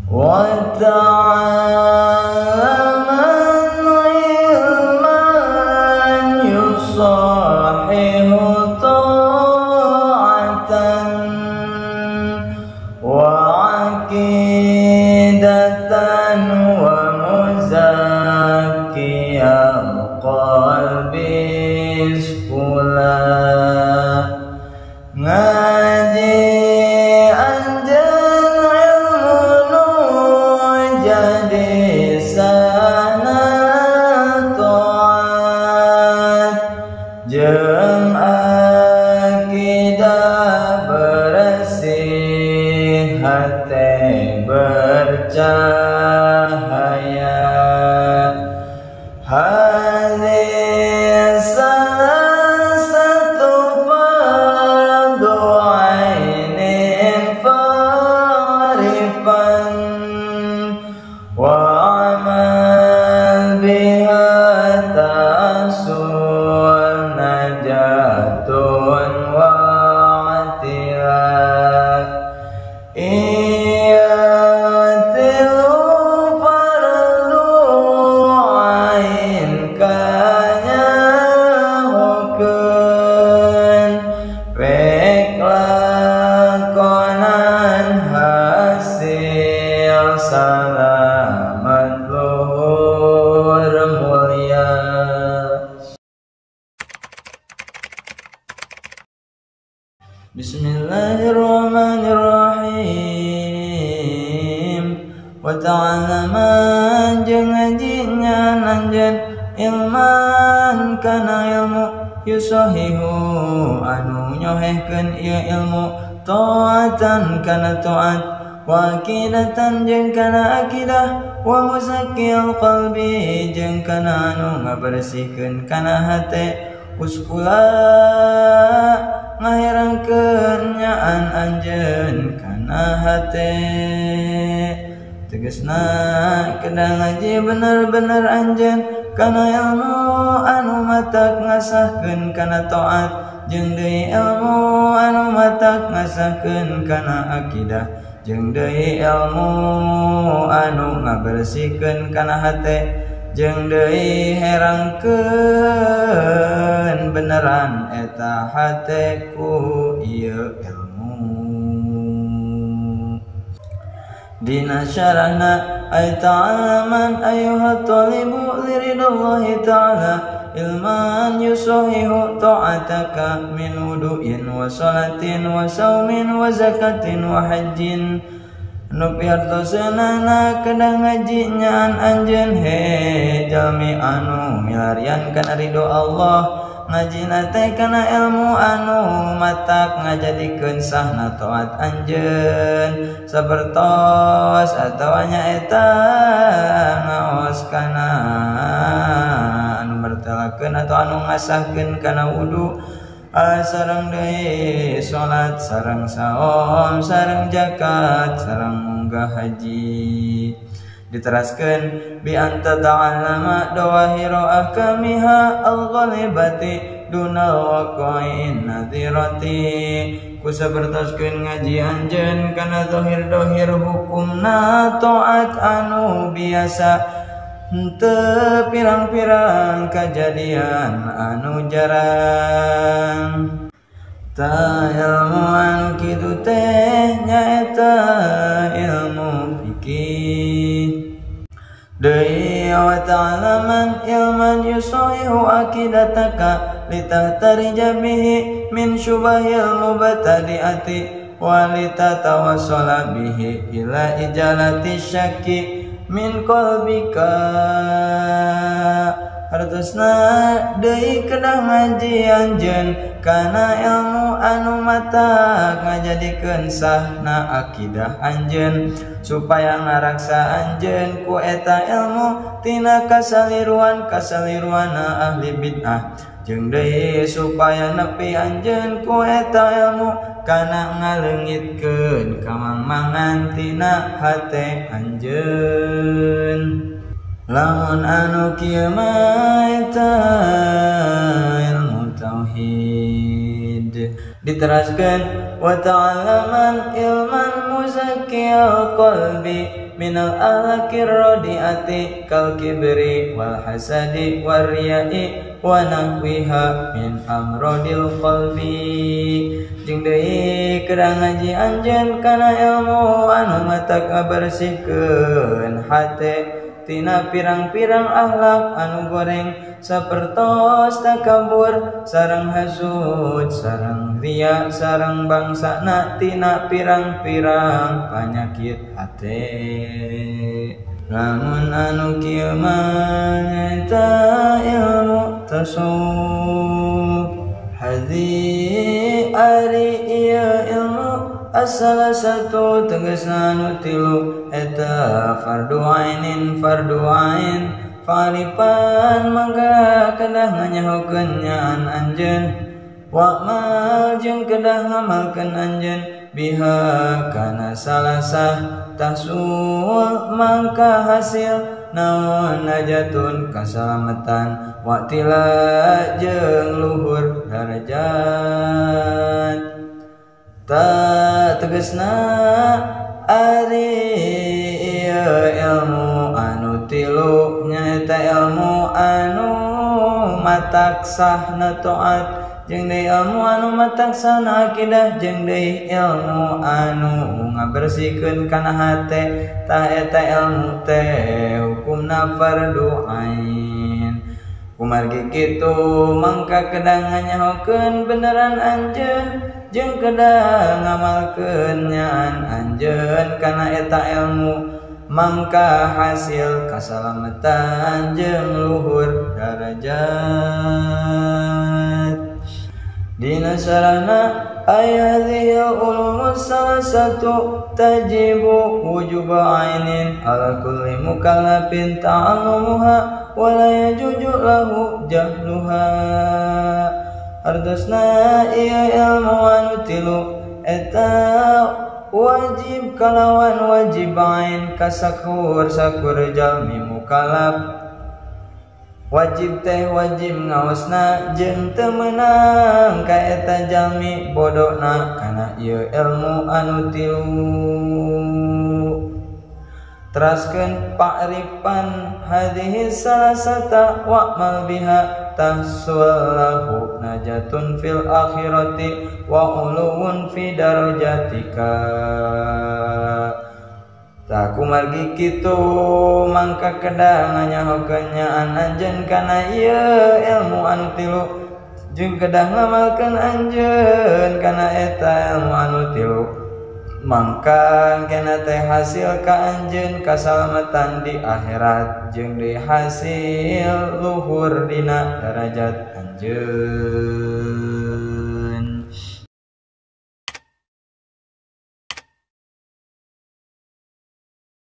Wa ta'alaman ilman yusahihu ta'atan wa aqidatan wa muzakkiyal qalbi iskula. Ngaji anjeun ilmu nu jadi sana taat jeung akidah bersih hate bercahaya. Hadis salah satu fardu ainin fa'rifan wa amal biha ta'sul najatun wa atila. Iyatilu fardu ain kanyahokeun pek lakonan hasil salamat luhur mulia. Bismillahirrahmanirrahim. Wa ta'alaman jeung ngajinya anjeun ilman kana ilmu yusahihu anu nyohehkeun ieu ilmu taatan kana taat wa aqidatan jeung kana akidah wa muzakkiyal qalbi jeung kana anu ngabersihkeun kana hate uskula ngaherangkeun nyaan anjeun kana hate. Tegasna kedah ngaji bener-bener anjeun kana ilmu anu matak ngasahkeun kana taat jeung deui ilmu anu matak ngasahkeun kana akidah jeung deui ilmu anu ngabersihkeun kana hate jeung deui herangkeun beneran eta hate ku ieu ilmu. Dina syarahna ay ta'alaman ayyuhat talibu liridallahi ta'ala ilman yusahihu ta'ataka min wudu'in wa salatin wa saumin wa zakatin wa hajjin. Nu pihartoseunana kedah ngaji nyaan anjeun he jalmi anu milarian kana ridho Allah. Ngajina teh kana ilmu anu matak ngajadikeun sahna taat anjeun sapertos atawa nyaeta ngaos kana anu mertelakeun atau anu ngasahkeun kana wudu sareng deui salat sareng saum sareng zakat sareng munggah haji. Diteraskeun bi anta ta'allama dawahira ahkamiha al-ghalibati dunal waqa'in nadhirati. Ku sapertoskeun ngaji anjeun kana zahir-zahir hukumna taat anu biasa henteu pirang-pirang kajadian anu jarang. Ta ilmu anu kitu teh nyaeta ilmu fikih. Deui wa ta'alaman ilman yusahihu aqidataka litahtarija bihi min syubahil mubtadi'ati wa litatawassala bihi ila ijalati syakki min qalbika. Hartosna deui kedah ngaji anjeun kana ilmu anu matak ngajadikeun sahna akidah anjeun supaya ngaraksa anjeun ku eta ilmu tina kasaliruan-kasaliruanna ahli bid'ah jeung deui supaya nepi anjeun ku eta ilmu kana ngaleungitkeun kamangmangan tina hate anjeun. Lamun anu kieu mah eta ilmu tauhid. Diteraskeun wa ta'allaman ilman muzakkiyal qalbi minal ahlakir radiati kal kibri wal hasadi war riya'i wa nahwiha min amradil qalbi. Jeung deui kedah ngaji anjeun kana ilmu anu matak ngabersihkeun hate tina pirang-pirang akhlak anu goreng sapertos takabur sareng hasud sareng riya sareng bangsana tina pirang-pirang panyakit hate. Lamun anu kieu mah nyaeta ilmu tasawuf. Hadzi ari ieu ilmu asal satu tegasna anu tilu eta fardu ainin fardu ain fa'rifan mangga kedah nganyahokeun nyaan anjeun wa amal jeung kedah ngamalkeun anjeun biha kana salasah tahsul mangka hasil naon najatun kasalamatan wa tila jeung luhur darajat. Ta tegasna ari ieu ilmu anu tilu nyaeta ilmu anu matak sahna taat jeung deui ilmu anu matak sahna akidah jeung deui ilmu anu ngabersihkeun kana hate. Tah eta ilmu teh hukumna fardu ain. Kumargi kitu mangka kedah nganyahokeun beneran anjeun jeung kedah ngamalkeun nyaan anjeun kana eta ilmu mangka hasil kasalamatan jeung luhur darajat. Dina sarana ay hadhihi ulumus salasatu tajibu wujuba ainin ala kulli mukallafin ta'allumuha wa la yajuzu lahu jahluha. Artosna ieu ilmu anu tilu eta wajib kalawan wajib ain kasakur sakur jalmi mukallaf. Wajib teh wajib ngaosna jeung teu meunang ka eta jalmi bodona kana ieu ilmu anu tilu. Teraskeun pa'rifan hadhihi salasata wa'mal biha tahsul lahu najatun fil akhirati wa uluwun fi darajatika. Tak kumargi kitu mangka kedah nganyahokeun nyaan anjeun kana ieu ilmu anu tilu jeung kedah ngamalkeun anjeun kana eta ilmu anu tilu mangka kena teh hasil ka anjeun kasalamatan di akhirat jeung di hasil luhur dina darajat anjeun.